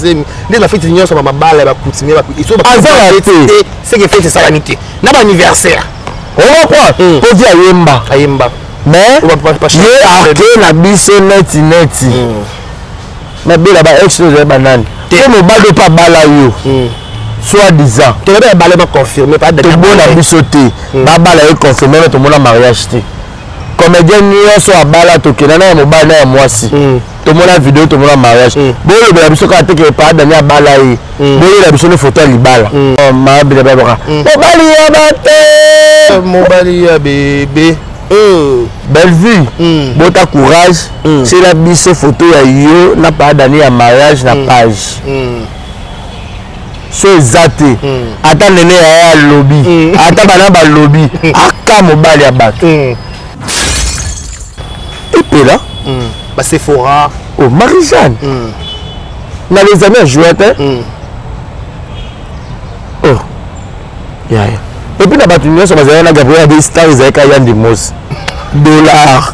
Zemi nde na feti nyonso ba mabala ya ba coutumier ba iso ba Azala te. C'est que feti esalami te na ba anniversaire. Okoprendre po di ayemba. Ayemba. Mais ye ake na biso neti neti. Mabela ba ex oyo ezali banani? Te mobali oyo mpe abala yo. Soit disant. Tolobi abala ba confirmer pas Tobona biso te. Babala ye confirmer mais tomona mariage te. Comédien nyonso abala, tokenda na ya mobali na ya mwasi, tomona video, tomona mariage. Bolobela biso kaka te ke pa Dani abala ye. Boyela biso ne photo ya libala. Mabela babaka mobali ya bato. Mobali ya bébé. Bellevue, bota courage, tiela biso photo ya yo na pa Dani ya mariage na page. So eza te, ata nene ya ye alobi, ata bana balobi, aka mobali ya bato epela. Ba Sephora. Oh, Marie-Jeanne na Les Amis ajoua te. Oh yaya, et puis na bato nyonso bazalaki na Gabriel Abe star, ezalaki Yandi Mosi dollar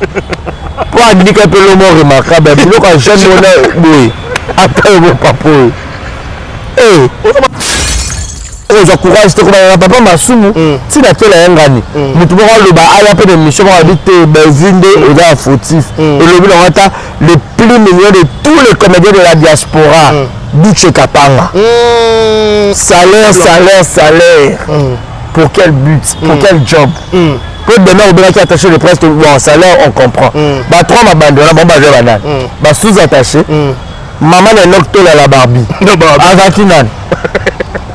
mpo andika mpe lomo remarquable biloko ya jeune mona boye, ata yo papa oyo ozwa courage te kobala na papa Masumu. Ntina tela ye ngani, motu moko aloba aya mpe na émission moko, alobi te Bellevue nde oza ya fautif. Elobi nango ata le plus mignon de tous les comédiens de la diaspora, Duche Kapanga. Salaire, salaire, salaire, pour quel but, pour quel job? Po demain obengaki attaché de presse, bon, salaire on comprend. Ba trois mabandi wana, bango bazwa banani? Ba sous attaché. Mama na Enok Tolala Barbie azalaki nani?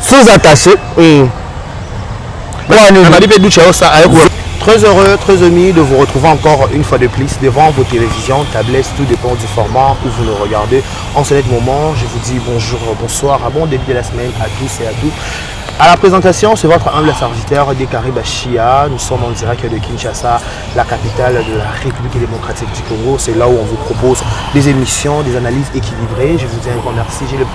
Sous attaché. Très heureux, très ému de vous retrouver encore une fois de plus devant vos télévisions, tablettes, tout dépend du format où vous nous regardez. En ce moment, je vous dis bonjour, bonsoir, à bon début de la semaine à tous et à toutes. À la présentation, c'est votre humble serviteur Dekari Bachia. Nous sommes en direct de Kinshasa, la capitale de la République démocratique du Congo. C'est là où on vous propose des émissions, des analyses équilibrées. Je vous dis un grand merci. J'ai le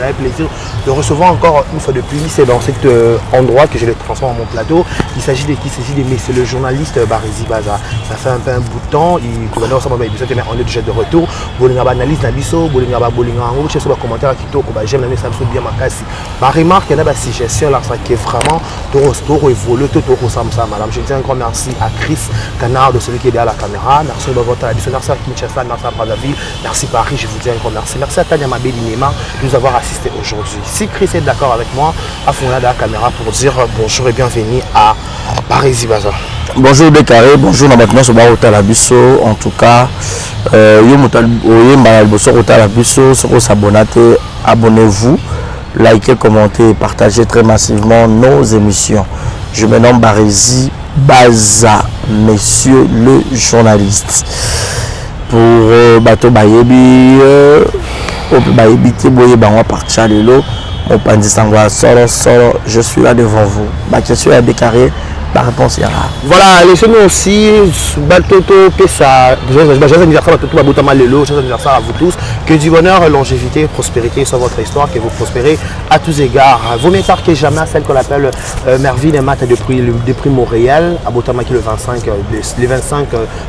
réel plaisir de recevoir encore une fois de plus. C'est dans cet endroit que je le transforme en mon plateau. Il s'agit de qui? Il s'agit de c'est le journaliste Barezi Baza. Ça fait un peu un bout de temps. Il on est déjà de retour. Bolinga ba analyse na biso, bolinga ba bolinga ngo, ba commentaire kitoko, ba j'aime na biso bien makasi. Ba remarque, na ba suggestion là, ça qui est vraiment trop évolué, tout ressemble ça, madame. Je dis un grand merci à Chris Canard, de celui qui est derrière la caméra. Merci de votre biso, merci à Kinshasa, merci à Brazzaville, merci Paris, je vous dis un grand merci. Merci à Tania Mabeli Nema de nous avoir assisté aujourd'hui. Si Chris est d'accord avec moi, à fond la caméra pour dire bonjour et bienvenue à Barezi Baza. Bonjour Decaré, bonjour na bato nyonso baotala biso. En tout cas, yo moto oyemba na liboso kotala biso, soki osabona te, abonnez-vous, likez, commentez et partagez très massivement nos émissions. Je me nomme Barezi Baza, monsieur le journaliste. Pour bato bayebi, oyo mpe bayebi te, boyeba yango à partir ya lelo. Mopanzi sango ya solo solo, je suis là devant vous. Baquestion ya Décarré, la réponse ira. Voilà, laissez-nous aussi batoto pesa joyeux anniversaire, batoto babotama lelo, joyeux anniversaire à vous tous. Que du bonheur, longévité, prospérité soit votre histoire, que vous prospérez à tous égards. Vaut mieux tard que jamais, celle qu'on appelle Mervyn et Matt depuis Montréal, abotamaki le 25 le 25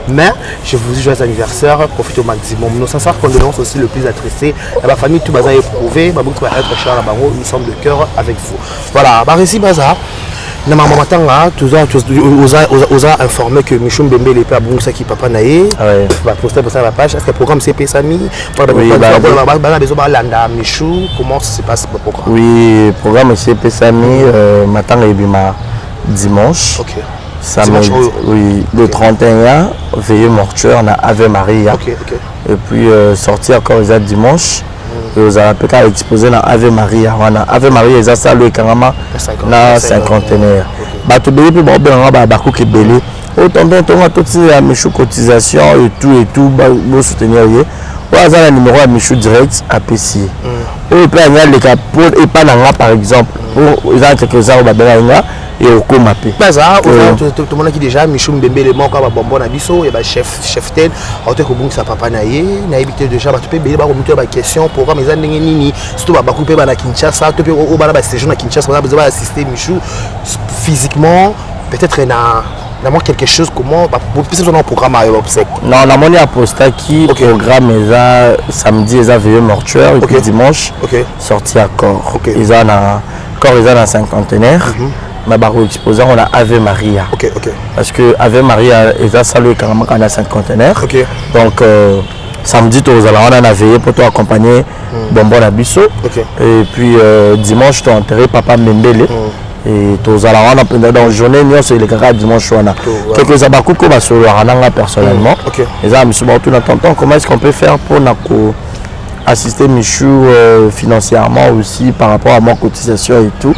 mai. Je vous dis joyeux anniversaire, profitez au maximum. Nos sincères condoléances aussi le plus attristé à ma famille, tout baza éprouvé, va être cher à bango, nous sommes de cœur avec vous. Voilà, Baresi Baza. Na mama matanga, toza oza informé que Michou Mbembele mpe abungisaki papa na ye, baposte posa na page. Est ce que programme epesami? Bana bezo balanda Michou, comment se passe le programme? Oui, programme esi epesami. Matanga ebima dimanche. Samedi, oui, le 31, veillée mortuaire na Ave Maria. Et puis sortie encore eza dimanche. Ozala mpe kaka exposé na Ave Maria wana. Ave Maria eza salo ekangama na Cinquantenaire. Bato ebele mpe baobenganga bakuka ebele oyo tonton tonga totinela Michou cotisation et tout et tout, bosoutenir ye. Oyo aza na numéro ya Michou direct, apesi ye. Oyo mpe alingi aleka po epa na nga, par exemple, po eza na quelques-uns oyo babengaki nga, ekokóma mpe. Baza tomonaki déjà Michou Mbembele moko ya babombo na biso ya bachef chef tel aote kobungisa papa na ye. Nayebi te, déjà bato mpe ebele bakomutu ya baquestion, programme eza ndenge nini? Surtout babaku mpe bana Kinshasa to mpe oyo bana baséjour na Kinshasa, baza baassiste Michou physiquement, peut-être na Na mwa quelque chose, comment bopesa biso na programme ya obsèque? Non, namoni apostaki programme eza samedi, eza veillée mortuaire, et puis dimanche sortie ya corps. Eza na corps, eza na Cinquantenaire, mais bakoexpose yango na Ave Maria, parce que Ave Maria eza salo ekangamaka na Cinquantenaire. Donc samedi tozala wana na veillée mpo toaccompagner bombo na biso, et puis dimanche toenterre papa Mbembele et tozala wana mpenza. Donc journée nyonso elekaka dimanche wana. Quelque eza bakuku basololaka nanga personnellement, eza na misu baotuna: "Tonton, comment est-ce qu'on peut faire mpona ko assister Michou financièrement aussi par rapport à ma cotisation et tout?"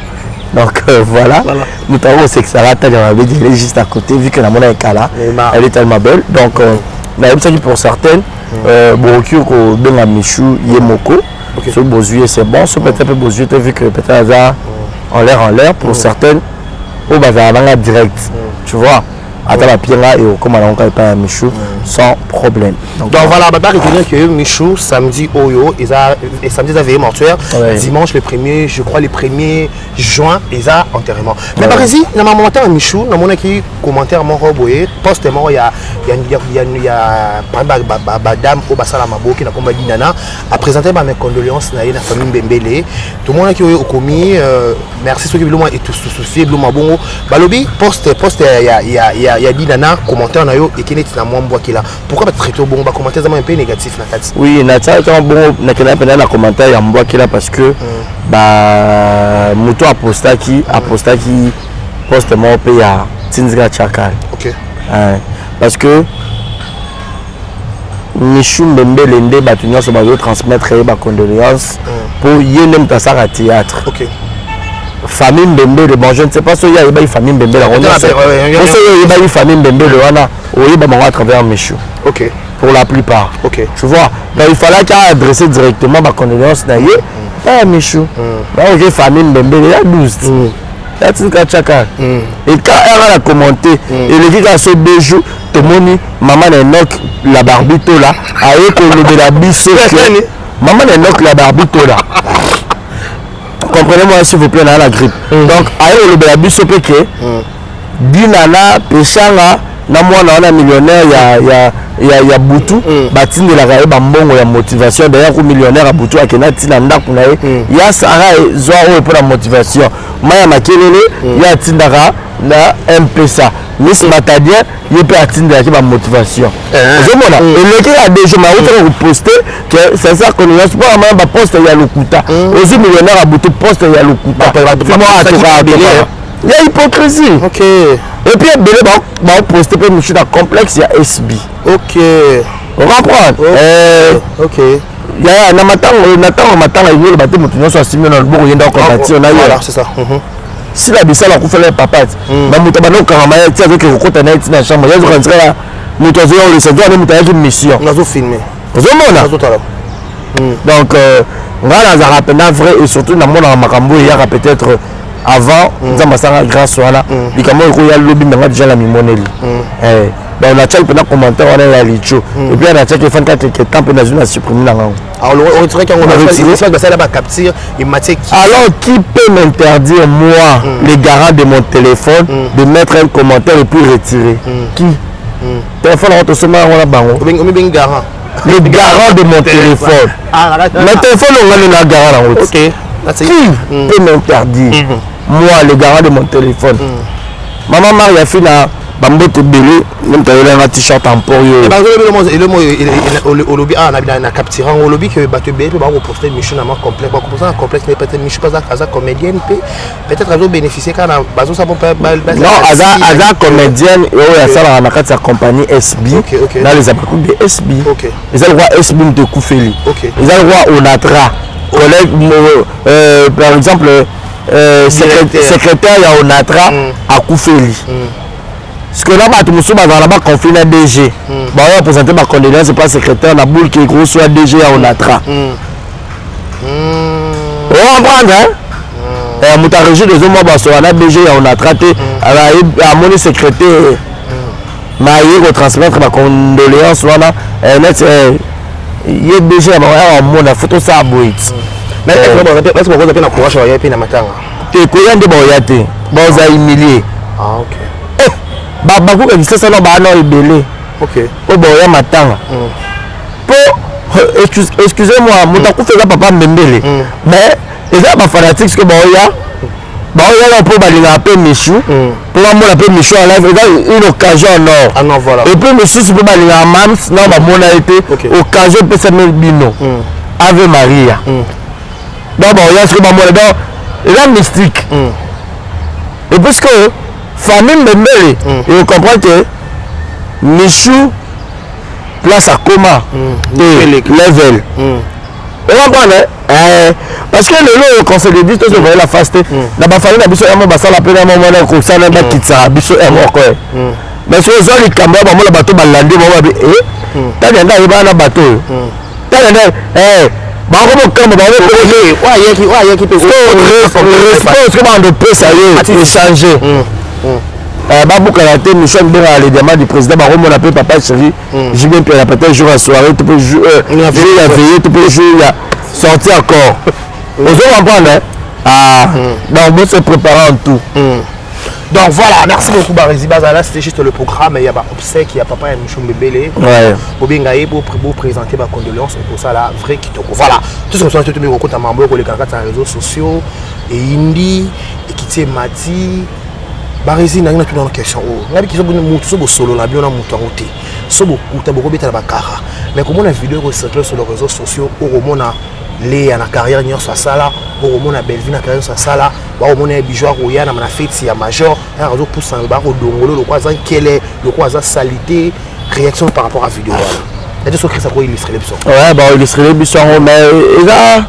Donc voilà. Moto yango osekisaka tali ya mabe, elle est juste à côté, vu que namona ekala, elle est tellement belle. Donc nayebisaki pour certaines, bokoki kobenga Michou ye moko soki bozwi ye, c'est bon. So peut-être mpe bozwi te, vu que peut-être aza en l'air en l'air, pour certaines oyo bazala nanga direct, tu vois, ata bapie nga ekokóma nango kaka epai ya Michou sans problème. Donc voilà, bah, retenir que Michou, samedi oyo, et samedi eza veillée mortuaire, dimanche le premier, je crois le 1er juin, eza enterrement. Mais par ici, na commentaire Michou, namonaki commentaire moko boye, poste moko ya par ba dame oyo basala maboki na komba Dinana, a présenté ba mes condoléances na ye na famille Mbembele. Tomonaki oyo okomi merci soki biloko etususufi biloko mabongo balobi poste ya Dinana, commentaire na yo ekende neti na mwa mbwakela. Pourquoi batraité bongo, bacommentaire eza un peu négatif na kati? Oui, natiaki yango bongo, nakendaki mpenza na commentaire ya mbwakela parce que ba moto apostaki poste moko mpe ya Tindika Chakal. Parce que Michou Mbembele nde bato nyonso bazotransmettre ye bacondoléance mpo ye nde moto asalaka théâtre. Famille Mbembele, bon, je ne sais pas soki ayebaki famille Mbembele yango nyonso. Po soki oyebaki famille Mbembele wana, oyeba bango à travers Michou pour la plupart. Tu vois, donc il fallait qu'il adresser directement bacondoléance na ye ya Michou. Baoke famille Mbembele ya 12 ya Tika Chaka eka anga na commenté eleki kaka so 2 jours, tomoni mama na Enok la Barbi Tola aye kolobela biso ke mama na Enok la Barbi Tola, comprenez-moi s'il vous plaît, na la grippe, donc aye kolobela biso mpe ke Dinana Peshanga na mwana wana millionnaire ya butu batindelaka ye bambongo ya motivation. D'ailleurs, ku millionnaire ya butu akenda ntina ndako na ye ya Sara ezwa oyo mpona motivation mai ya makelele ye atindaka na Mpesa. Miss Matadien ye mpe atindelaki bamotivation. Ozomona eleki ya 2 jours, ma autaka koposte ke sincère condoléance mpo amana baposte ya lokuta. Ozwi millionnaire ya butu, poste ya lokuta ya hypocrisie. Et puis ebele baoposte mpe Michu na complexe ya SB. Ocomprendre? Yaya, na matango, na ntango matanga elingi oloba te moto nyonso asimbi na loboko ye nde akobatire na ye. Voilà, c'est ça. Sila bisala akufela ye papa ti ma moto abanda kokangama ye ti azoke kokota na ye ti na chambre ye, azokanisa moto azoya kolesa nzo ane moto ayaki mission. Nazofilme. Ozomona? Nazotala. Donc ngai nazalaka mpenza vrai et surtout namonaka makambo oyo eyaka peut-être avant. Nzambe asanga grâce wana, likambo oyo ekoya lobi menga déjà na mimoneli. Donc natiaki mpenza commentaire wana ya licho et puis natiaki efandi kaka quelque temps mpe nazwi na supprime na ngango. Oretiraki yango? Retiré. Basala bacapture ematie. Alors qui peut m'interdire, moi, le garant de mon téléphone, de mettre un commentaire et puis retirer? Qui? Téléphone yango tosomba yango na bango. Omibengi garant? Le garant de mon téléphone. Mais téléphone ongani na garant nango ti. Qui peut m'interdire, moi, le garant de mon téléphone? Mama Maria fi na bambote ebele nde moto ayelanga t-shirt en por yo. Elemo olobi awa na capture yango, olobi ke bato ebele mpe bakoposte Michu na ma complexe, bakoposte na complexe, mais peut-être Michu mpe aza comédienne mpe peut-être azobénéficie kaka na bazosala mpo. Non, aza comédienne oyo asalaka na kati ya compagnie SB na les abaku de SB. Eza lokwa SB moto ekufeli, eza lokwa Onatra collègue, par exemple secrétaire ya Onatra akufeli. Parce que na bato mosusu bazala na baconflit na DG, baoyo baprésente bacondoléance pa secrétaire na boule ke ekoswa DG ya Onatra. Ocomprendre? Moto ya régie des mwa basoka na DG ya Onatra te, amoni secrétaire ma aye kotransmettre bacondoléance wana net ye DG ya bango ya bamona fo tosala boye ti. Bakoza mpe na courage baya mpe na matanga? Te, koya nde baoya te, baoza humilie. Ah, ok. Babakuka Kisasa na baana ebele oyo baoya matanga po, excusez moi, moto akufa eza papa Mbembele, mais eza bafanatique soki baoya, baoyaka mpo balingaka mpe Michu, mpo bamona mpe Michu en live, eza une occasion en or. Ah non, voilà. Et puis mosusu mpe balingaka Mams na bamona ye te, occasion epesami bino, Ave Maria. Donc baoya soki bamona, donc eza mystique. Et puisque famille Mbembele ekocomprendre que Michu place akoma te, level ocomprendre, parce que lelo oyo conseil de 10 tozovoye la face te na bafamille na biso yamo basala mpe na mona kosala, bakitisaka biso ya moko. Mais soki ozwa likambo ya bamona, bato balandi bango, babi tani yanda ayebana na bato oyo, tani yanda bango bokamba bango. Oyo ayaki mpe. Respect soki bando opesa yo échange, babukana te. Michel mbengaka le diamant du président, bakomona mpe papa chéri JB Mpiana, peut-être jour ya soirée to mpe jour ya veillée to mpe jour ya sortie encore, ozo comprendre. Ah, donc bo se préparer en tout. Donc voilà, merci beaucoup Barezi Bazala, c'était juste le programme, il y a ba obsèque, il y a papa ya Michou Mbebele. Bobenga ye pour présenter ma condoléance pour ça la vraie kitoko. Voilà, tout ce que tout le monde mambo ko les kaka réseaux sociaux et indi et kitie mati Barezi na ngina tuna question o. Ngabi kiso bino mutu so bosolo na biona mutu yango te. So bokuta bokobeta na bakara. Mais comment la vidéo ko circuler sur les réseaux sociaux, okomona Leya na carrière nyonso asala, okomona Bellevue na carrière nyonso asala, bakomona ye Bijou akoya na feti ya major, azopusana, bakodongolo lokwa aza nkele, lokwa aza salité. Réaction par rapport à vidéo wana ete so Chris akoillustrer biso? Ouais, bakoillustrer biso yango, mais eza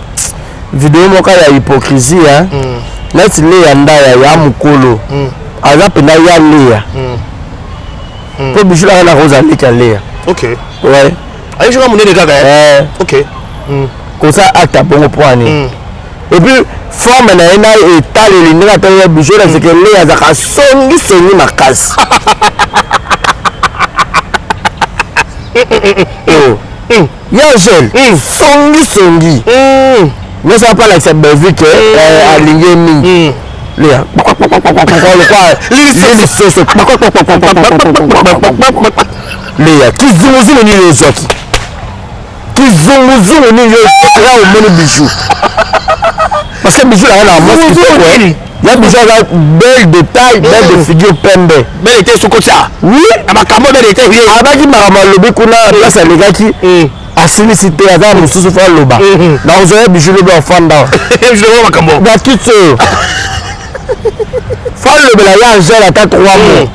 vidéo moko ya hypocrisie, hein. Neti Leya Ndaya ya mokolo aza mpenza ya Leya, mpo Bijou nanga nakozala leki ya Leya. Ouais. Ayebi monene kaka. Ok. Kosa acte ya bongo mpo ani? Et puis forme na ye na etaleli ndenge ataleli Bijou na seke, Leya azalaka songisongi makasi. Ya Angel songisongi nyonso apa alakisa Bellevue ke alingi ye mingi. Leya lokwa lisoso. Leya kizunguzungu nini ozwaki? Kizunguzungu nini ya omoni Bijou? Parce que Bijou nanga na mwasi kitoko ya Bijou, aza belle de taille, belle de figure, pembe. Belle te sokota. Oui. Na makambo belle te. Abaki makambo alobi kuna, place alekaki, asilisi te, aza na mosusu fo aloba. Na kozwa ya Bijou lobi, afanda. Makambo. Bakiti oyo fo alobela ye Angele ata trois mots,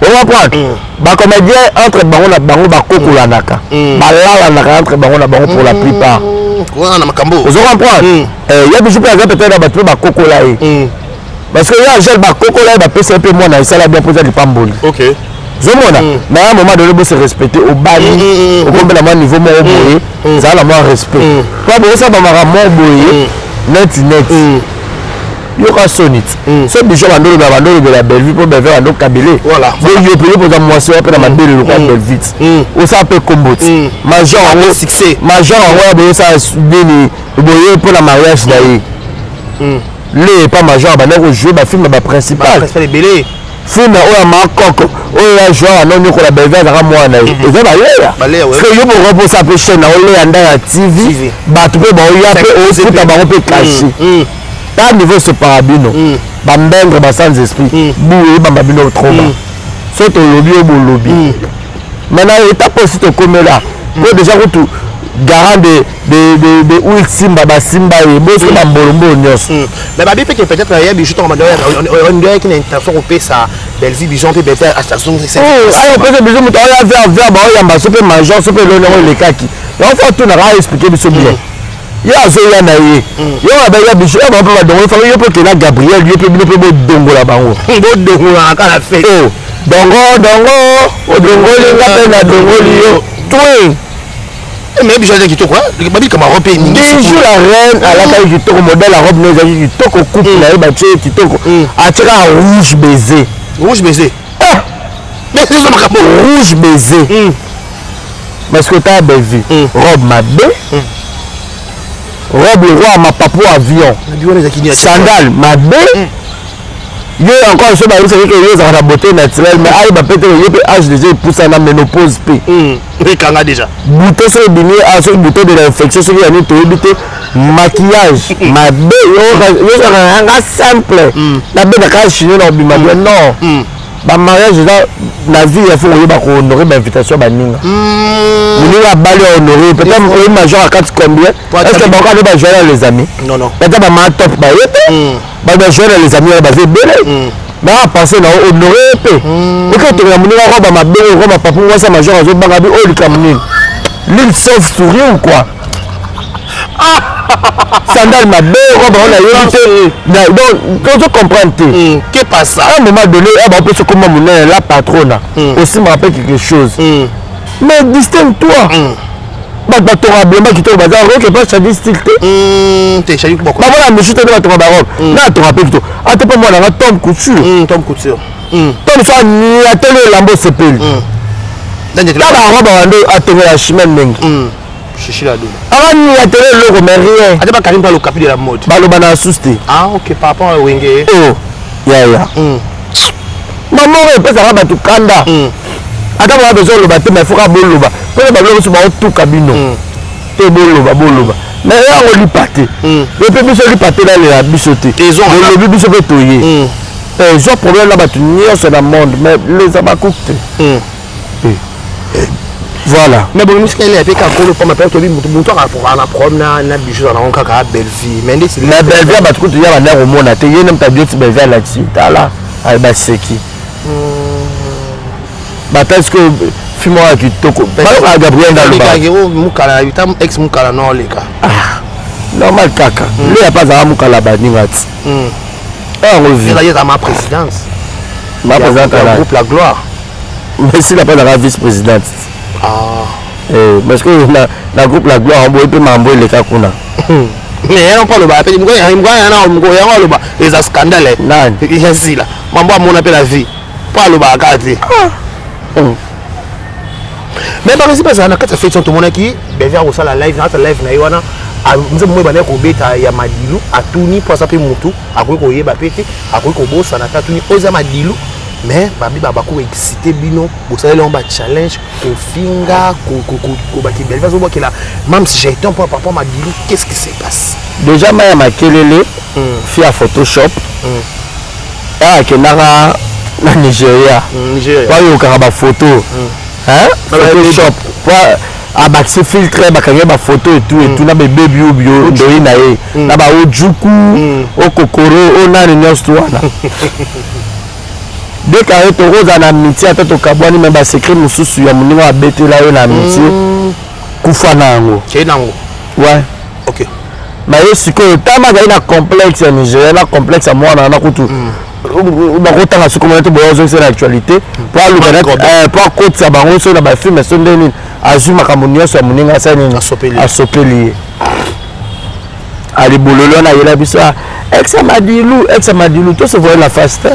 ocomprendre. Bacomédien entre bango na bango bakokolanaka, balalanaka entre bango na bango pour la plupart. Wana na makambo. Ozo comprendre, ya Bijou mpe aza peut-être na bato mpe bakokola ye, parce que ye Angele bakokola ye, bapesa ye mpe mwana, esala bien mpo eza lipamboli. Ozomona, mais à un moment donné bose respecter. Obali, okombe na mwa niveau moko boye, ezala na mwa respect po bokosala bamakambo moko boye neti neti yoka soni ti so Bijou bandolobela, bandolobela Bellevue mpo Bellevue bandokabele. Boyo mpe yo mpoza mwasi oyo mpe na mabele lokwa Bellevue ti osala mpe kombo ti major yango. Succès. Major yango ya boye osala nini boye mpo na mariage na ye le epa major abandaki kojouer bafilm ya baprincipal. Principal ebele. Film oyo ya makoko oyo ya joueur ano nyokola Bellevue, azalaka mwana ye, eza baleya. Baleya, ouais. Parce que yo moko mposa mpe chaîne na oleya nda ya TV, TV. Bato mpe baoya mpe ofuta bango mpe cachet. Ta niveau separa bino bambendre, basans esprit bu eyebamba bino trop ba so tolobi oyo bolobi. Maintenant étape osi tokomela po déjà kutu garant de huile simba basimba ye boso bambolombolo nyonso. Mais babi mpe ke peut-être ya Bijou ntongo ndoyaki na intention kopesa Bellevue Bijou mpe Bellevue azongisa. Ayo opesa biso moto oyo ver ver baoyamba so mpe major so mpe eloni yango elekaki yango fo atunaka, aexpliquer biso bien. Ye azoya na ye, yo abeya biso ya bango mpe badongoli fanga yo mpe okenda Gabriel, yo mpe bino mpe bodongola bango. Bodongolaka kaka na fete. Oh, dongo dongo odongoli nga mpe nadongoli yo twin. Mais Bijou aza kitoko, babi kamaro mpe. Bijou la reine alakaki kitoko, modèle ya robe no ezalaki kitoko, coupe na ye batie ye kitoko, atiaka rouge baiser. Rouge baiser. Ah! Mais eza makambo. Rouge baiser, parce que tala Bellevue, robe mabe, robe le roi ya mapapu avion. Nabi wana ezalaki nini? Sandale mabe. Ye encore so bayebisaki ke ye ezalaka na beauté naturelle, mais ayeba mpe te ye mpe âge déjà epusa na ménopause mpe. Ekanga déjà. Bouton soki ebimi, soki bouton de l'infection, soki ya nini toyebi te, maquillage mabe, yo ozalaka yanga simple, nabengaka chino na obima bien. Non, bamariage eza na vie, ya faut koyeba kohonorer bainvitation ya baninga. Moninga abali, honorer. Peut-être oyi major akati combien? Est ce que bakoka nde bajoie na les amis? Non, non. Peut-être bamama top baye te, bato bajoie na les amis wana baza ebele, mais apense na honorer mpe oke otongela moninga roba mabe, roba papu mwasi ya major azobanga bi oyo likambo nini, l'île sauf souris ou quoi, sandale mabe, robe wana yebi te. Donc tozo comprendre te. Que passe à un moment donné, baopesa koma monene, la patrona osimbaka mpe quelque chose, mais distingue toi. Bato batonga bilamba kitoko baza roke mpe Chadi Style te. Te, Chadi boko. Bamona misu te nde batonga barobe na atonga mpe kitoko, ate mpe mwana Tom Couture. Tom Couture. Tom so aniateli elamba, osepeli. Ta barobe wande atongela chimene ndenge. Chichi la dona. Akaniateli eloko, mais rien. Ate bakari mpe alokapi de la mode. Baloba na susu te. Ah ok, par rapport à Wenge. Oh yaya, mamoko epesaka bato kanda. Ata baa besoin oloba te, mais foka boloba mpona baloko mosusu baotuka bino te. Boloba, boloba, mais yango lipa te. Epe biso lipa te, nalela biso te. Bolobi, biso mpe toye. Ezwa problème na bato nyonso na monde, mais les abakuku te. Voilà. Mais bon, misika ele ape kakolo pamba mpe toyebi motu akaka na problème na bijou nango kaka Bellevie, mais ndeti na Bellevie ya bato kutu ya banda komona te. Ye nde moto abioti Bellevie, alakisi, tala baseki bata sikoyo film oyo ya kitoko balokaka Gabriel Ndaloba. Mukala ta ex mukala no oleka. Normal kaka nde ya mpe azalaka mukala baninga ti yango vie. Eza ma présidence. Ma présidente. Ya groupe La Gloire. Mais sila mpe azalaka vice présidente. Ah. Parce que na groupe La Gloire boye mpe mambo eleka kuna. Mais yango mpo aloba pe yango, aloba eza scandale. Nani? Ya sila, mambo amona mpe la vie mpo alobaka kaka te. Mais baresi bazala na kati ya feti, tomonaki Beve akosala live. Na kati ya live na ye wana, nzembo moko ebandaki kobeta ya Madilu. Atuni mpo aza mpe motu akoki koyeba mpe te, akoki kobosana te. Atuni oyo eza Madilu, mais babi bako exciter bino, bosaleli yango bachallenge, kofinga, kobaki Bellevie azobwakela Mams jeton mpo papa Madilu. Qu'est-ce qui se passe? Déjà mai ya makelele fi ya Photoshop akendaka na Nigeria. Nigeria. Po ayokaka bafoto Photoshop, po abakisi filtre, bakangi bafoto etu etu na bebebi oyo bio ndoi na ye na baojuku okokoro o nani nyonso tu wana. Déclaré tokozala na amitié ata tokabwani, mais basecret mosusu ya moninga abetela yo na amitié, kufa na yango. Kei nango. Ouais. Ok. Na ye sikoyo tama azali na complexe ya Nigeria, na complexe ya mwana wana kutu bakotanga soki omona te boya ozongisa na actualité po aluka po akotisa bango so na bafilm so nde nini. Azwi makambo nyonso ya moninga, asali nini? Asopeli ye alibololo wana. Ayela biso ex ya Madilu, ex ya Madilu, to se voyait la face te.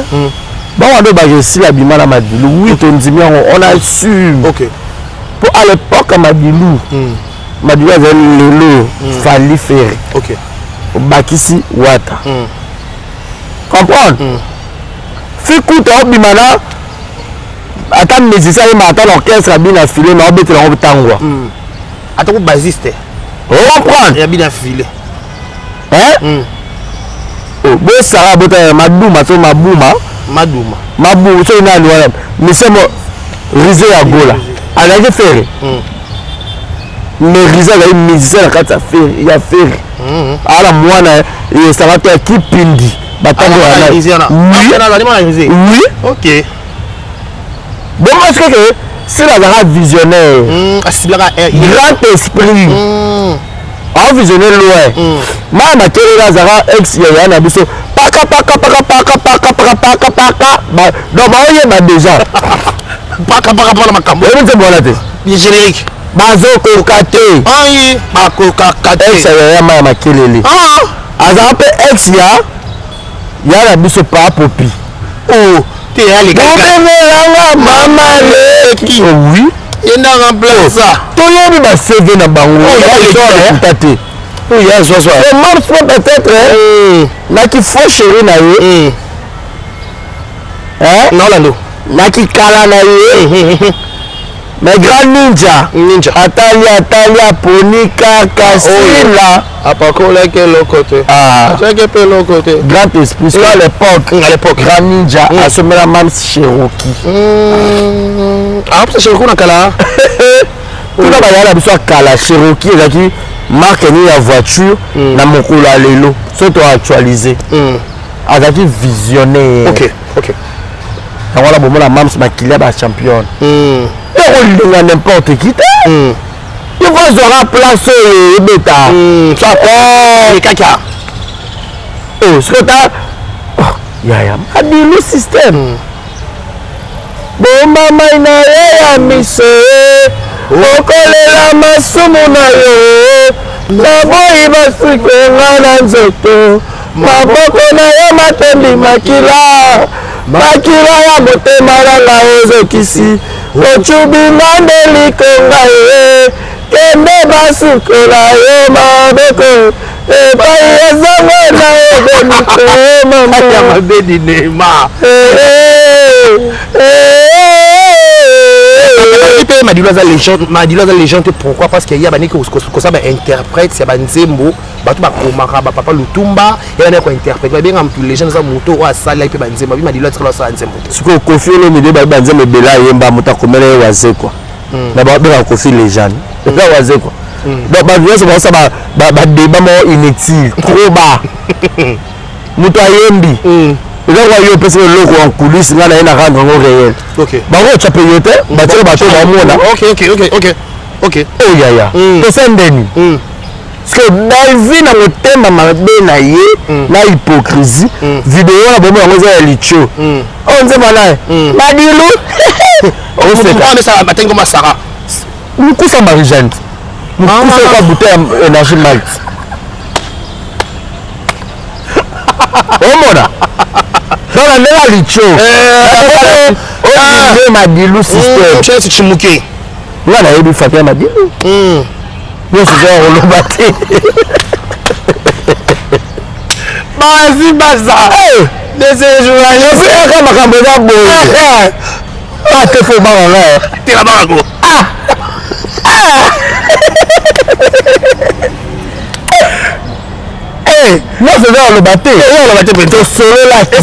Bango ndo bakesila bima na Madilu. Oui, tondimi yango, on assume. Po à l'époque ya Madilu, Madilu azali lelo Fally, Ferre, obakisi Wata, comprendre fi kuta obima na ata musicien ayemaka ata na orchestre abina file ma obetela yango ntangwa. Ata ko basiste. Ocomprendre. Ya bina file. Bosala botala Maduma so Mabuma. Maduma. Mabu soki nani wana misemo Rise ya Gola azalaki Ferre, mais Rise azali musicien na kati ya Ferre, ya Ferre ala mwana esanga to ya kipindi batango. Oui. Ok. Bongo soki Sila azalaka visionnaire, grand esprit, avisionne loin. Maya Makelele azalaka ex ya yaya na biso paka paka paka paka paka paka paka paka, donc baoyeba déjà. Paka paka mpona makambo. Oyebi nzembo wana te? Générique. Bazokoka te. Ai, bakokaka te. Ex ya yaya Maya Makelele azalaka mpe ex ya ya na biso pa Popi. Oh te, bobengelanga mama leki, oui. Ye nde remplace. Toyebi ba CV na bango lokuta te. Oyo azwazwa. Mams peut-être naki faux chéri na ye. Eh? Naolando. Na kikala na ye. Mais grand ninja. Ninja. Atali atali aponi kaka sila. Apakolaki eloko te. Ah. Atiaki mpe eloko te. Grand esprit, mm. À l'époque. À l'époque. Grand ninja mm. Asomela Mams Cherokee. Ah, pesa Cherokee na kala. Kuna bayala biso ya kala Cherokee ezalaki marque nini ya voiture na mokolo ya lelo so to actualiser. Azalaki visionnaire. Ok, ok. Yango wana bomona Mams makili ya ba championne. Ekolinga n'importe qui te. Il faut azwaka place oyo ebeta. Kaka. Oh, soki ota yaya madilu système. Bomba mai na yo ya miso, okolela masumu na yo, naboyi basukenga na nzoto, maboko na yo matondi makila, makila ya motema na ngai ozokisi, ocubinga nde likonga ye, kende basukola yo maboko epai ezango na eboniko mama ya mabe dinema. Mpe Madilu aza légende, Madilu aza légende. Pourquoi? Parce que ya bandeki kosala bainterprète ya banzembo, bato bakomaka bapapa Lutumba, ya bandeki kointerprète, babenga motu légende aza moto oyo asalaki mpe banzembo. Abi Madilu atikala asala nzembo te. Sikoyo Kofi Olomide, bayebi banzembo ebele ayemba, moto akomela ye Wazekwa na babengaka Kofi légende eza Wazekwa. Donc bato nyonso baosala badébat moko inutile, trop bas. Moto ayembi eza kwa yo opesi eloko en coulisse, ngai na ye na rendre yango réel. Bango otya mpe yo te, batika bato bamona. Oyo yaya tosa ndeni parce que Belvi na motema mabe na ye na hypocrisie, video wana bomo yango eza ya litio oyo nzemba na ye Madilu oseka. Batengi masara. Mokusa Marie Jeanne, mokusa oka bouteille ya énergie malt omona donc ndenge ya litio oyo Madilu système. Chelsea Chimuke. Nga nayebi fati ya Madilu nyonso eza ya koloba te. Bazi baza. Aka makambo eza boye ate fo banga nga. Tela bango. Nyonso eza koloba te. Oloba te. Tosololaki,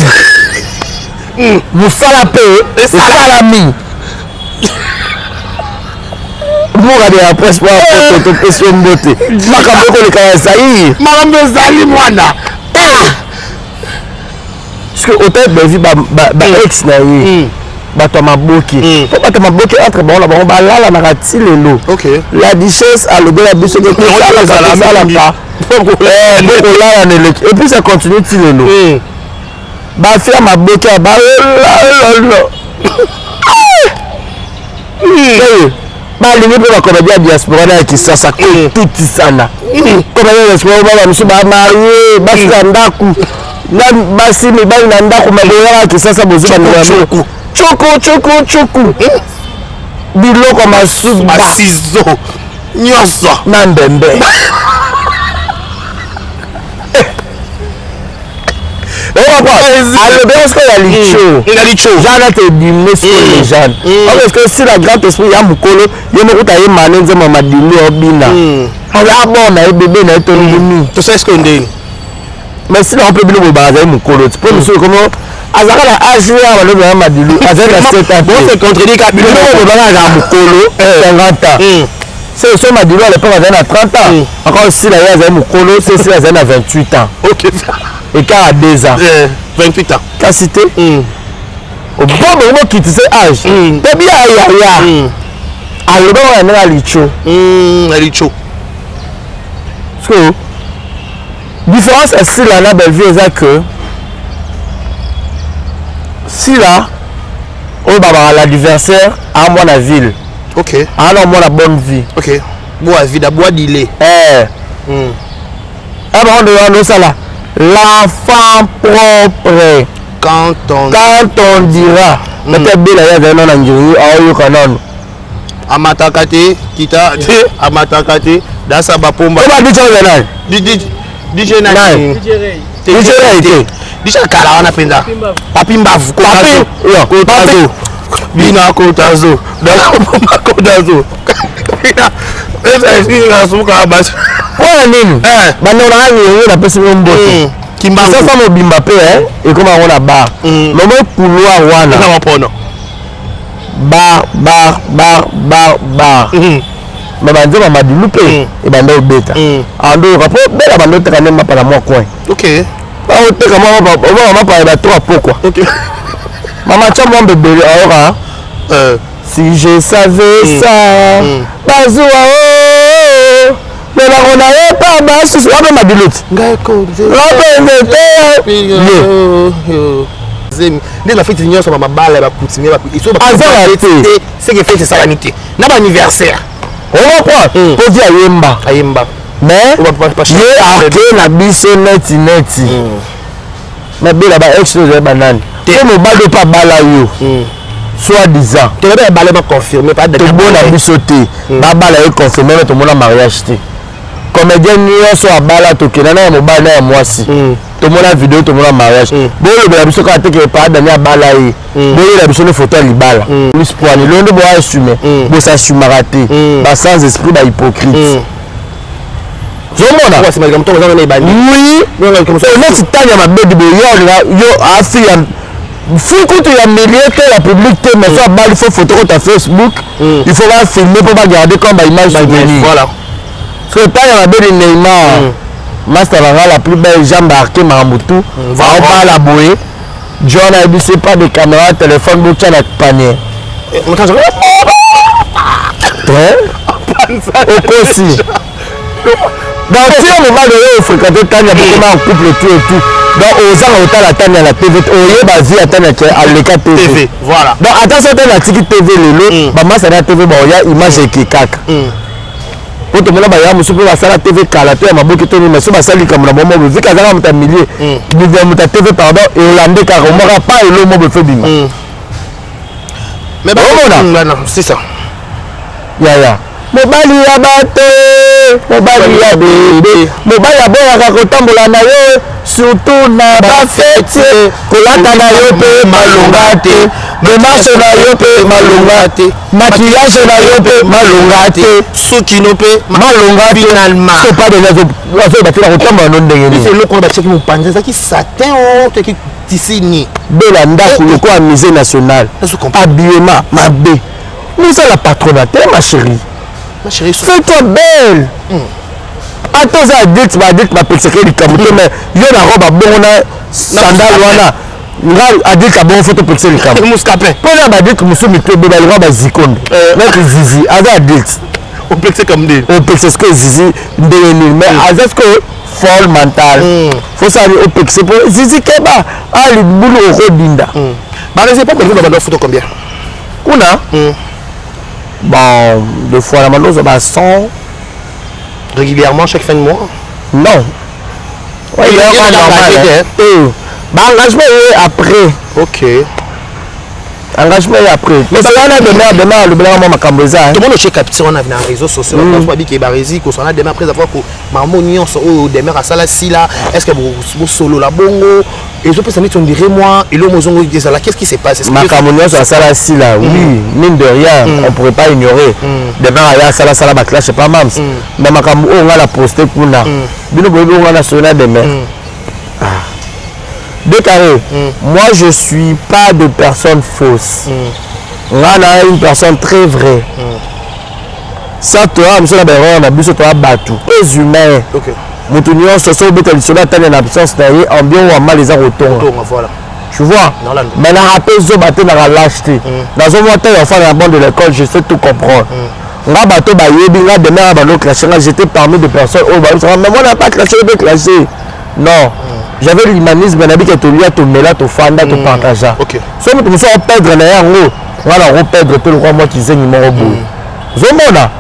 mosala mpe esalami. Mboka de la presse po apoto topesi yo mbote. Makambo ekoleka ya Zaire. Makambo ezali mwana. Parce que otal Belvi ba ex na ye bato ya maboke, mpo bato ya maboke entre bango na bango balalanaka ti lelo. La duchesse alobela biso ke tosalaka bokolala na eleki et puis ça continue ti lelo. Bafi ya maboke ya balalala balingi mpe bacomédien ya diaspora na ya Kisasa kotutisana. Comédien ya diaspora baba mosusu bamarie basi na ndako na basi mibali na ndako, maboyaka Kisasa bozwa bandeko cuku cuku cuku, biloko masuba. Basizo nyonso. Na ndembe. Alobi sikoyo ya litio. Ya litio. Jean ate ebime sikoyo légende parce que si la grand esprit ya mokolo ye moko ta ye mane nzembo ya Madilu obina aza bon na ye bebe na ye tolimi. Tosala sikoyo ndeni. Mais sila mpe bino boye azali mokolo ti mpo mosusu komo azalaka na age ya balobi ya Madilu azali na 7 ans. Bon, c'est contredit ka bino boye baka azala mokolo 50 ans. C'est so Madilu à l'époque azali na 30 ans, encore sila ye azali mokolo se sila azali na 28 ans. Écart à 2 ans. 28 ans. Kasi te obombo bokitise age mpe bia yaya alobaka na ndenge ya litio. Ya litio. Parce que différence ya Sila na Bellevue eza que Sila oyo babaka l'adversaire aa mwana ville. Aa na mwana bonne vie. Ok, boa vida boa dile. Eh. Aba wana wana osala l'enfant propre. Quand on Quand on dira peut-être bela ye azali nano na ngiringi aoyoka nano. Amataka te, kita te, amataka te, dasa bapomba. Oba DJ oyo nani? DJ nani? DJ Ray te. Déjà kala wana mpenza Papi Mbavu. Kotazo bina kotazo kotazo mpona nini? Bandeko na ngai, yango napesi bino mbote. Kisasa mobimba mpe ekoma yango na bar momo couloir wana. Mapono. Bar, bar, bar, bar, bar. Me banzemba Madilu mpe ebanda obeta andoyoka mpo bela banda oteka nde mapa na mwa coin. Baoteka mwa mapa ya bato apokwa. Mama tia mwambe ebele ayoka. Si je savais ça, bazuwa o melako na ye pa basusu wape Madilu ti wape nzete ye. Nde na feti nyonso bamabala ya bacoutumier. Azala te. Seke feti esalami te na baanniversaire. Okomprendre po vi ayemba. Ayemba. Mais ye ake na biso neti neti mabela ba ex ozali banani te, mobali mpe abala yo soit disant. Toyebi ebale baconfirme. Tomona biso te babala ye confirme, me tomona mariage te. Comédien nyonso abala, tokenda na ya mobali na ya mwasi, tomona video, tomona mariage. Bolobela biso kaka te ke pa Dani abala ye, boyela biso ne photo ya libala. Plus poani lelo nde boassume, bosasumaka te, basans esprit, bahypocrite. Ozomona, oui, neti tani ya mabedi boye, yo olinga yo afi ya fi kutu ya milieu te, ya public te, mais so abali, faut photo kota Facebook, il faut bafilme mpo bagarde comme baimage souvenir. So tani ya mabedi, Neymar, master na nga la plus belle jambe arke, makambo tu aobala boye, John ayebisi pas de caméra, téléphone botya na panier. Okosi. Donc ti yo mobali oyo ofréquente Tania, bokoma en couple, tout et tout, donc ozanga kotala Tania na TV, oyeba vie ya Tania ke aleka TV. Voilà. Donc ata so Tania atiki TV lelo, bamasa na TV baoya, image eke kaka po tomona baya mosusu mpe basala TV kala to ya maboki to nini, so basali likambo na bango vike azalaka moto ya milieu ya moto ya TV, pardon, elande kaka omaka pa elo mo bofe bima. Omona, c'est ça. Yaya, mobali ya bato, mobali ya bebe, mobali aboyaka kotambola na yo, surtout na bafeti, kolata na yo mpe malonga te, démarche na yo mpe malonga te, maquillage na yo mpe malonga te, suki no mpe malonga te. Finalement. So pas déjà azoyeba te na kotambola no ndenge nini. Eloko wana batiaki mopanzi ezalaki satin o toki tisi ni. Bela ndako lokola musée national, habillement mabe, mosala patronat te. Ma chérie, ma chérie, fais-toi belle. Ata oza adulte, baadulte bapekisaka likambo te, mais yo na robe abongo na sandale wana, nga adulte abongo, faut topekisa likambo. Muscapin. Mpona baadulte mosusu mito ebe balinga bazikonde neti Zizi aza adulte. Opekisa kam ndeni? Opekisa sikoyo Zizi ndenge nini? Mais aza sikoyo folle mentale, faut sali opekisa mpo Zizi keba alibulu okodinda. Barese pa belgo babanda futa combien? Kuna, bon, deux fois na bando ba 100. Régulièrement, chaque fin de mois? Non. Ouais, il y a normal. Baengagement ye après. Engagement ye après, mais wana demain demain alobelaka mwa makambo eza. Tout le monde otie capture wana na réseaux sociaux, babiki Barezi kosana demain après avoir ko mamo nyonso oyo Demer asala sila. Est ce que bosolola bongo ezopesa neti on dirait moi eloko mozongo ezala? Qu'est ce qui se passe? Makambo nyonso asala sila, oui, mine de rien, on pourrait pas ignorer Demer aya asalasala baclash pas mams, mais makambo oyo nga na poste kuna, bino boyebi oyo nga na solo na Demer deux carrés. Moi, je suis pas de personne fausse. Nga na une personne très vraie. Ça toya biso na baerreur na biso, toya bato très humain. Moto nyonso so obeta lisolo atali na absence na ye, ambion wa mal eza kotonga. Tu vois, mais na rape zoba te, naka lâche te, nazomwa te enfant na banc de l'école, je sais tout comprendre. Nga bato bayebi nga, demain bando clashe nga, j'étais parmi des personnes oyo bayebisaka, mais moi na pas clashé mpe clashé, non. J'avais l'humanisme, nayebi ke tolia, tomela, tofanda, topartagea. So moto mosusu aoperdre na yango, nga na koperdre te lokwa mwa kizengi moko boye. Ozomona,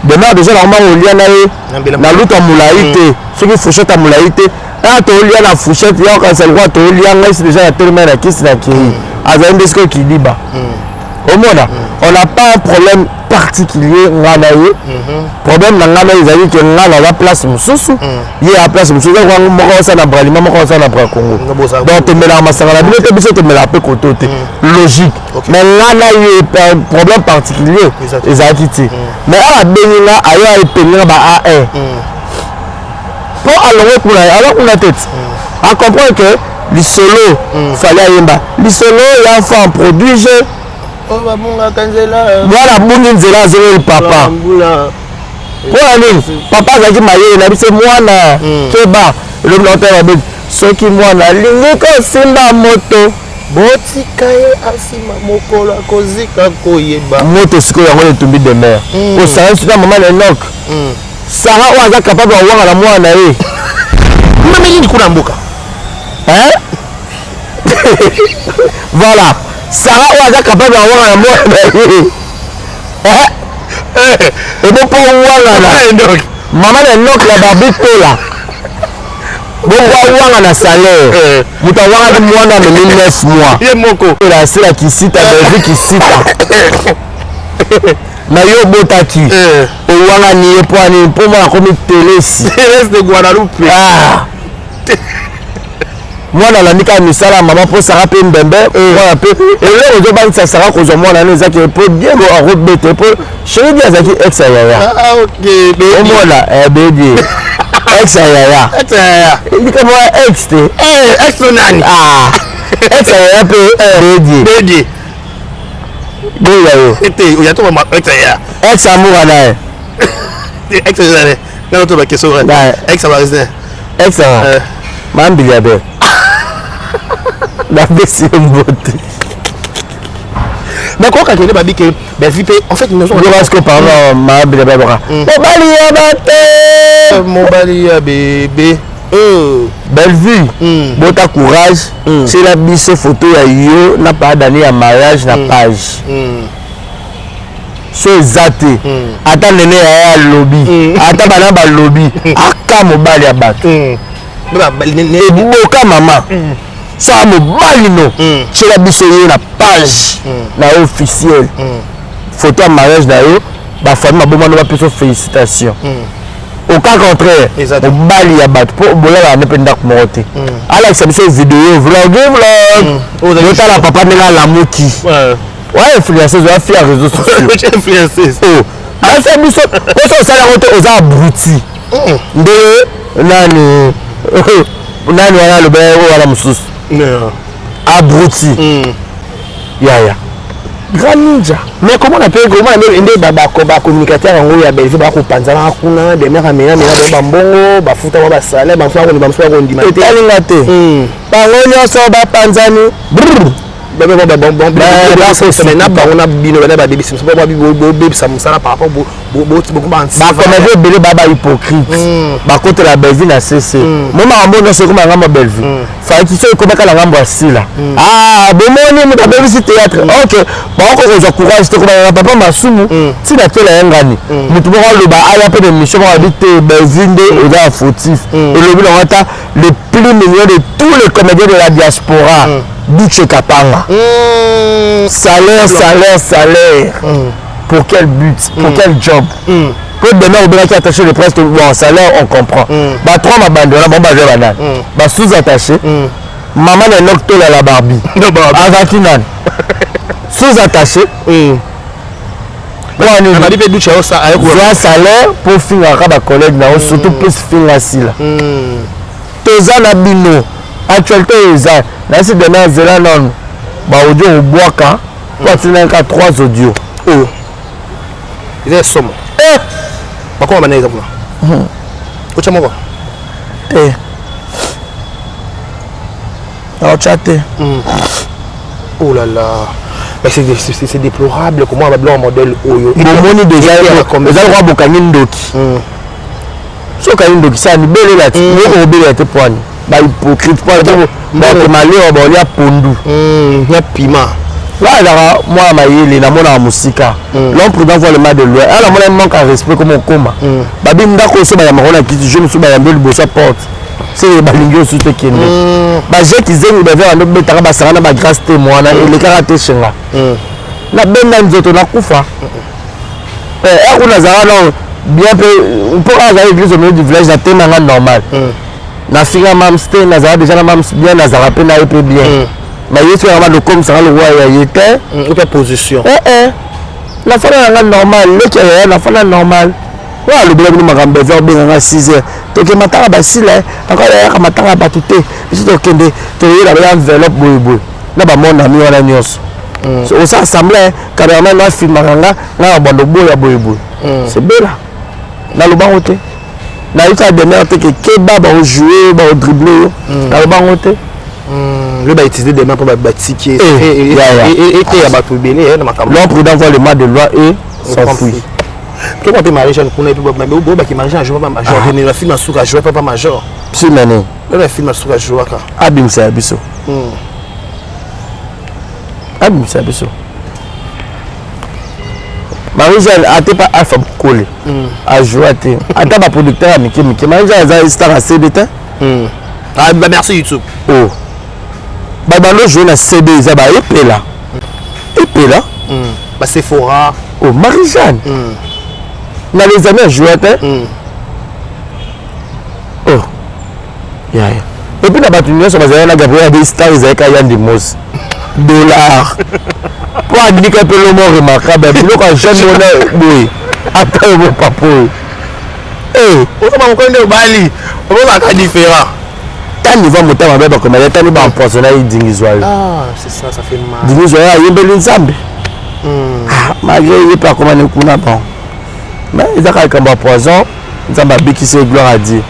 demain déjà nakoma kolia na ye na luta molai te, soki fourchette ya molai te, kaka tolia na fourchette ya okanisa lokwa tolia. Ngai si déjà na telema na kisi na kei, azali nde sikoyo kiliba. Omona, on n'a pas un problème particulier, nga na ye. Problème na nga na ye ezali ke nga naza place mosusu, ye ya place mosusu. Eza moko osala na Bralima, moko osala na Bracongo. Donc tomelaka masanga na bino te, biso tomelaka mpe koto te, logique. Mais nga na ye, problème particulier ezalaki te. Mais awa abengi nga, ayo aepengi nga ba A1 mpo alongwe kuna, alo kuna te ti acomprendre que lisolo Fally ayemba, lisolo ya enfant prodige. Babungaka nzela. Mwana abungi nzela, azongeli papa. Mpona nini? Papa azalaki mayele na biso. Mwana keba, elobi na otala babeti, soki mwana alingi kosimba moto, botika ye asima, mokolo akozika koyeba. Moto sikoyo yango etumbi demer osala sika mama na Enok Sara oyo aza capable awanga na mwana na ye. Meme nini kuna mboka. Hein? Voilà, Sara oyo aza capable awanga na mwana na ye ebo mpo wangana mama na Enok na Barbi Tola, bongo awanga na salaire. Moto awangaki mwana amemi 9 mois. Ye moko. Asila kisita, Belvi kisita na yo obotaki, owangani ye mpo ani? Mpo mwana akomi telesi. Thérèse de Guadalupe. Ah. Mwana alandi kaka misala ya mama, mpo Sara mpe mbembe mwana mpe eloko ezobangisa Sara kozwa mwana wana ezaki mpo Diego akobete, mpo chéri di azalaki ex ya yaya. Ah, ok. Omona bedi ex ya yaya. Ex ya yaya. Likambo ya ex te. Ex no nani? Ah, ex ya yaya mpe bedi. Bedi. Boya yo. Te, oya to ma ex ya yaya. Ex amour na ye. Ex ya yaya. Nga to ba question. Ex ya Marisne. Ex ya Mambili ya be, napesi ye mbote. Nakoka kende babi ke Belvi mpe en fait. Parce que pardon, Mambili ya be, mobali ya bato. Mobali ya bebe. Bellevue, bota courage, tiela biso photo ya yo na pa dani ya mariage na page. So eza te, ata nene ya ye alobi, ata bana balobi, aka mobali ya bato eboka mama so a mobali no, tiela biso ye na page na yo officielle, photo ya mariage na yo, bafamille mabomano bapesa félicitation. Au cas contraire, mobali ya bato, mpo bolalaka nde mpe ndako moko te, alakisa biso video, vlog, vlog, otala papa ndenge alamuki. Wa influenceuse, wa fille ya réseaux sociaux. Influenceuse. Alakisa biso poso osala yango te, oza abruti. Nde nani nani wana aloba oyo wana mosusu abruti yaya grand ninja. Mais comment na mpe comment nde bacommunicateur yango ya Belvi bakopanzanaka kuna, demer amena mena bango bambongo, bafuta mwa basalaire, bamosusu bakondima, bamosusu bakondima te. Etalinga te, bango nyonso bapanzani. Na bango na bino bana babebisi, bobebisa mosala par rapport. Bacomédien ebele baa bahypocrite, bakotela Belvi na cc mo makambo nyonso ekoma ngambo ya Belvi. Falaki so ekomaka na ngambo ya Sila, ah, bomoni moto abebisi théâtre. Ok, bakoko kozwa courage te kobanga papa Masumu ntina tela ye ngani. Motu moko aloba, aya mpe na émission moko, abi te, Belvi nde oza ya fautif. Elobi nango ata le plus mignon de tous les comédiens de la diaspora, Duche Kapanga. Salaire, salaire, salaire, pour quel but? Pour quel job? Po demain obengaki attaché de presse, bon, salaire on comprend. Ba trois mabandi wana, bango bazwa banani? Basous attaché. Mama na Enok Tolala Barbi azalaki nani? Sous attaché. Zwa salaire mpo fingaka bacollègue na yo, surtout plus finga Sila. Toza na bino, actualité oyo eza nayesi demain, azela nano baaudio kobwaka po atinaka 3 audio. Oyo eza somo. Bakoma bana eza kuna, otya moko. Te, naotya te. Oh là là, mais c'est déplorable comment babiloko modèle oyo. Bomoni déjà eza lokwa bokangi ndoki. So okangi ndoki, sani belela ti moko kobelela te poani bahypocrite, po bakoma baolia pondu. Ya pima. Wana ezalaka mwana mayele, namonaka mosika. L'homme prudent voit le mal de loin. Ala namona manque ya respect koma okoma babi ndako oso bayambako na kiti, jo mosusu bayambi liboso ya porte, seke balingi osu te. Kende bajeki zengi bave bando betaka, basaka na bagrâce te, mwana elekaka te shenga. Nabenda nzoto nakufa. Eh, kuna nazalaka nao bien mpe mpo kaka azali église au milieu du village, natema nga normal. Nafinga mams te, nazala déjà na mams bien, nazalaka mpe na ye mpe bien. Mais ye soki yanga lokomisaka lokwa ya ye te. Ope position. Eh eh, nafanda na nga normal, leki ya yaya, nafanda normal. Oyo alobela bino makambo eza obenganga 6 heures, toke matanga basila, encore yayaka matanga ya bato te. Biso tokende, toyela baya enveloppe boyeboye na bamonami wana nyonso. Osa assemblée, cameraman afilmaka nga, nga na bando boya boyeboye. Sebela nalobango te, nayuta demeure te ke keba, baojoue, baodrible yo, nalobango te. Le bautiliser demain mpo batiki ete ya bato ebele na makambo. L'homme prudent voit le mal de loin et s'enfuit. Tokoma mpe Marie Jeanne kuna, obaki Marie Jeanne ajoue papa major na film asuka, ajoue papa major. Film nani? Na film asuka ajouaka. Abimisa ya biso, abimisa ya biso. Marie Jeanne ate pa Alpha Bokole ajoua te, ata baproducteur ya mike mike. Marie Jeanne aza star ya CD te. Ah, bah merci YouTube. Oh, babando joue na CD, eza baepela epela. Ba Sephora. Oh, Marie Jeanne na Les Amis ajoua te. Oh yaya, et puis na bato nyonso bazali na Gabriel Ade star, ezalaki Yandi Mosi dollar mpo andika mpe lomo remarquable biloko ya jeune wana boye, ata yo bopapa oyo. Ozoma mokolo nde obali, ozalaka différent. Ta niveau motema mabe, bakomela tani baempoisonne ye Dingizwa yo. Ah, c'est ça, ça fait mal. Dingizwa yo ayembeli Nzambe. Ah, malgré ye mpe akomani kuna, bon, mais eza kaka likambo ya poison, Nzambe abikisi ye, gloire à Dieu.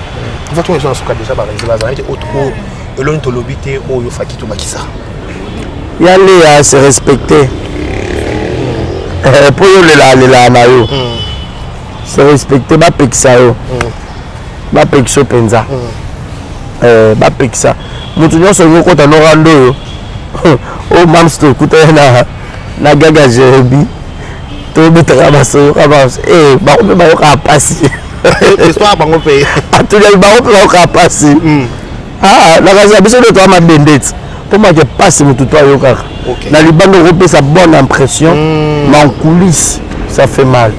Enfin, tout le suka déjà baréseau bazalaki te autre eloni tolobi te oyo faki tobakisa. Ya Leya, se respecte mpo yo olela alelaka na yo. Se respecte, bapekisa yo, bapekisa yo mpenza. Bapekisa moto nyonso olingi okota norando oyo. Oyo mams tokutani na gaga Jérémi, tobetaka basoyoka mams, bango mpe bayokaka mpasi. Histoire bango mpe. Atuniaki bango mpe bayokaka mpasi. Na kasi ya biso nde toya mabende ti mpo make mpasi motu to ayokaka na libanda. Okopesa bonne impression, mais en coulisse ça fait mal.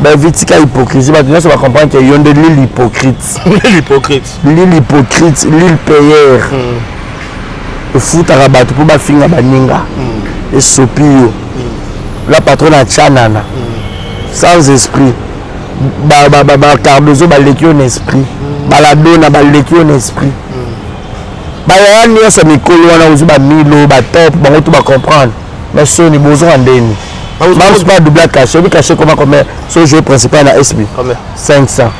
Bavi, tika hypocrisie. Bato nyonso bacomprendre ke yo nde l'île hypocrite. L'hypocrite. L'île hypocrite, l'île payeur, efutaka bato mpo bafinga baninga, esopi yo. La patronne atianana sans esprit, bacardozo baleki yo na esprit, baladona baleki yo na esprit, bayaya nyonso ya mikolo wana ozwi bamilo batop, bango to bacomprendre. Mais soni bozwaka ndeni mams pa double cachet. Obi cachet koma combien so jeu principal na SB? 500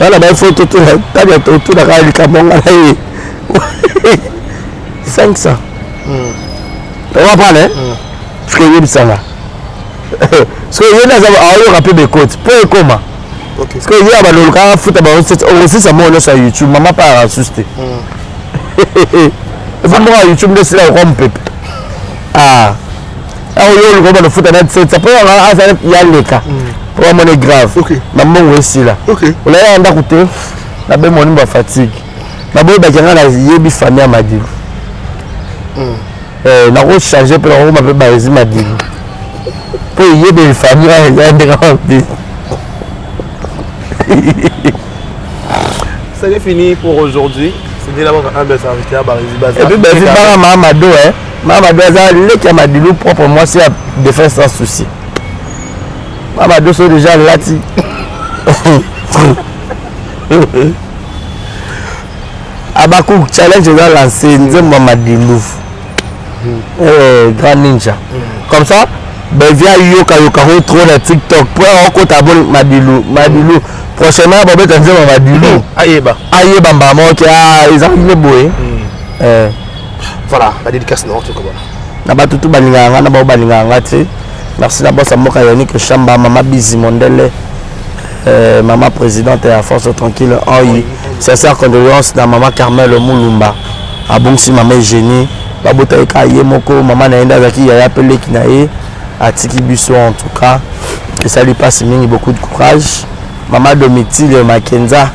wana baifo tani otunaka likambo nga na ye 500, ocomprendre? Soki oyebisanga, soki ye naza aoyoka mpe bekoti mpo ekoma, soki ye ya balolokaka futa bango, okosisa moko nyonso ya YouTube, mama mpe ayaka susu te. Epo moko ya YouTube nde esila lokwa mopepe. Awa yo oluka bana futa na 7 mpo yanga aza ya leka mpo bamone grave na mbongo esila. Olaya ndako te, nabe moni ba fatigue, naboyebaki nga nayebi famille ya Madilu, nakochange mpe nakokoma mpe Barezi Madilu mpo eyebeli famille wana eza ndenge mabe. C'est fini pour aujourd'hui. C'était là votre humble serviteur Barezi Baza. Et puis Barezi Banga Mahamado, hein. Mahamado aza leki ya Madilu propre, mwasi ya défense sans souci. Mahamado so déjà lati. Abaku challenge eza lancé, nzembo ya Madilu. Grand ninja. Comme ça bevia yoka yoka ho trop na TikTok po okota bo Madilu Madilu, prochainement babeta nzembo ya Madilu. Ayeba. Ayeba mbala moko ke ezalaki nde boye. Voilà, la dédicace na tout comment. Na bato tu balingaka nga na bao balingaka nga te, merci. Na bosa mboka Yannick Chamba, mama Bizi Mondele, mama présidente ya Force Tranquille Oi. Sincère condoléance na mama Carmel Mulumba, abongisi mama Eugénie, babotaki kaka ye moko, mama na ye nde azalaki yaya mpe leki na ye, atiki biso. En tout cas esali mpasi mingi, beaucoup de courage. Mama Domitile Makenza,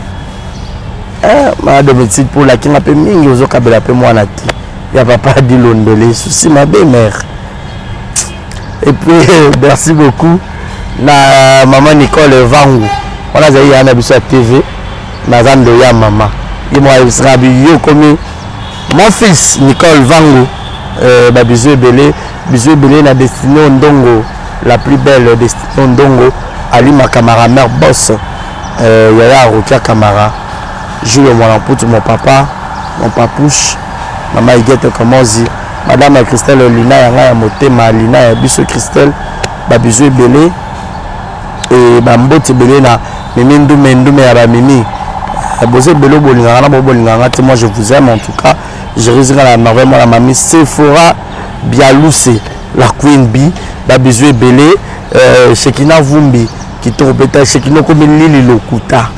mama Domitile mpo olakinga mpe mingi, ozokabela mpe mwana te ya papa Dilondele, susi mabe mare. Et puis merci beaucoup na maman Nicole Vangu. Wana azali ya na biso ya TV. Naza ndoya mama. Ye moko ayebisaka bi yo komi mon fils Nicole Vangu. Ba bisous ebele, bisous ebele na Destino Ndongo, la plus belle Destino Ndongo, Alima Kamara mère boss, Yaya Rokia Kamara, Jules Mwana Mputu mon papa, mon papouche, Mama Huguette Kamozi, Madame Christelle Lina ya ngai ya motema, Lina ya biso Christelle, ba bisous ebele et ba mbote ebele na Mimi Ndume, Ndume ya ba Mimi. Boza ebele bolingaka na bo bolingaka nga te, moi je vous aime en tout cas. Je risque la merveille moi la mamie Sephora Bialouse, la Queen Bee, ba bisous ebele, Shekina Vumbi, kitoko peta Shekina komi lili lokuta.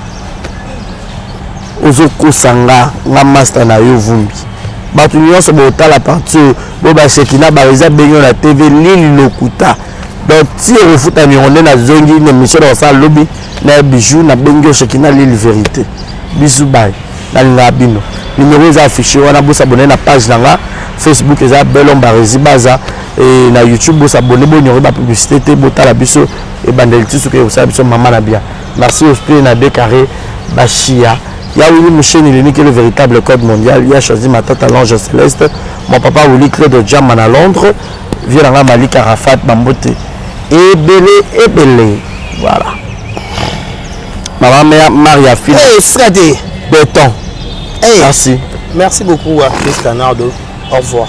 Ozokosa nga, nga master na yo Vumbi. Bato nyonso botala partout bo ba Shekina ba eza benyo na TV lili lokuta. Donc ti okofuta niongo nde nazongi na émission na kosala lobi na bijou na bengi yo Shekina lili vérité. Bisous bye. Nalingaka bino. Numéro eza affiché wana, bo s'abonner na page na nga Facebook eza Belhomme Barezi Baza et na YouTube bo s'abonner, bo ignorer ba publicité te, botala biso ebandeli ti soki ekosala biso mama na bien. Merci au prix na deux carrés Bachia. Ya Willy Moucheni, l'unique et le véritable code mondial. Ya choisi ma tata l'ange céleste. Mon papa Willy Claude Djaman à Londres. Vieux nanga Malik Arafat Bambote. Ebele, ebele. Voilà. Maman mère Maria Phil. Hey, Freddy. Béton. Hey. Merci. Merci beaucoup, Artiste Canardo. Au revoir.